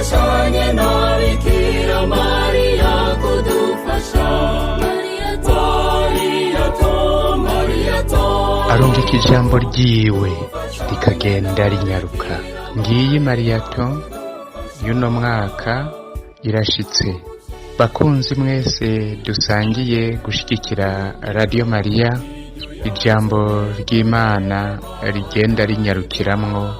Dufashanye na Bikira Mariya kudufasha. Mariyato, Mariyato. Arungika ijambo ryiwe rikagenda rinyaruka. Ngiyi mariyato y'uno mwaka irashitse. Bakunzi mwese dusangiye gushigikira Radiyo Mariya, ijambo ry'Imana rigenda rinyarukiramwo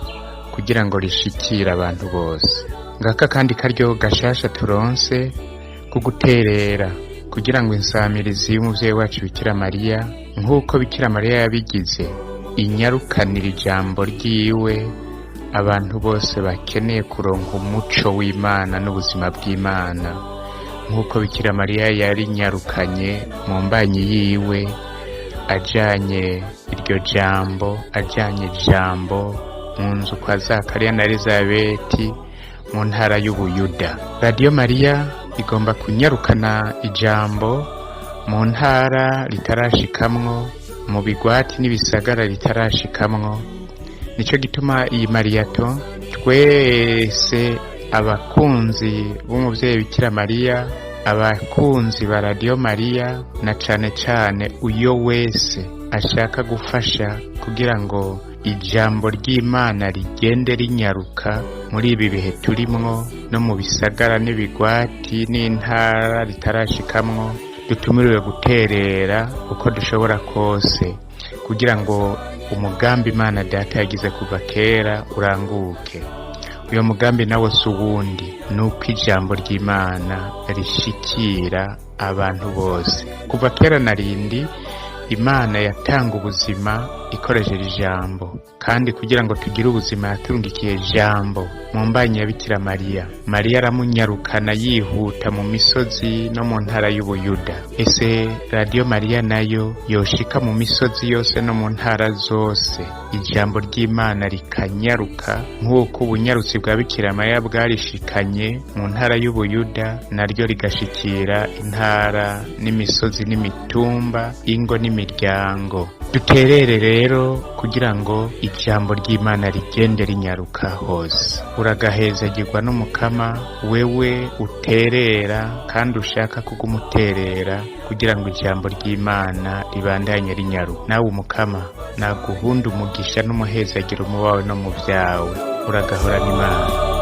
kugira ngo rishikire abantu bose. Ngaka kandi karyo gashasha turonse ko guterera kugira ngo insamirizi y'umuvyeyi wacu Bikira Mariya, nk'uko Bikira Mariya yabigize, inyarukanira ijambo ryiwe abantu bose bakeneye kuronka umuco w'Imana n'ubuzima bw'Imana, nk'uko Bikira Mariya yarinyarukanye mu mbanyi yiwe, ajanye iryo jambo, ajanye ijambo mu nzu kwa Zakariya na Elizabeti mu ntara y'Ubuyuda. Radiyo Mariya igomba kunyarukana ijambo mu ntara ritarashikamwo, mu bigwati n'ibisagara ritarashikamwo. Nico gituma iyi mariyato twese abakunzi b'umuvyeyi Bikira Mariya, abakunzi ba Radiyo Mariya, na cane cane uyo wese ashaka gufasha kugira ngo ijambo ry'Imana rigende rinyaruka muri ibi bihe turimwo, no mu bisagara n'ibigwati n'intara ritarashikamwo, dutumiriwe guterera uko dushobora kose kugira ngo umugambi Imana Data yagize kuva kera uranguke. Uyo mugambi nawo si uwundi, ni uko ijambo ry'Imana rishikira abantu bose. Kuva kera na rindi Imana yatanga ubuzima ikoresheje ijambo, kandi kugira ngo tugire ubuzima yaturungikiye ijambo mu mbanyi ya Bikira Mariya. Mariya aramunyarukana yihuta mu misozi no mu ntara y'Ubuyuda. Ese Radiyo Mariya nayo yoshika mu misozi yose no mu ntara zose, ijambo ry'Imana rikanyaruka nk'uko ubunyarutsi bwa Bikira Mariya bwarishikanye mu ntara y'Ubuyuda, naryo rigashikira intara n'imisozi n'imitumba, ingo n'imiryango. Duterere rero kugira ngo ijambo ry'Imana rigende rinyaruka hose. Uragahezagirwa n'Umukama wewe uterera kandi ushaka kugumuterera kugira ngo ijambo ry'Imana ribandanye rinyaruka. Nawe Umukama naguhunda umugisha n'umuhezagiro mu bawe no mu vyawe. Uragahorana Imana.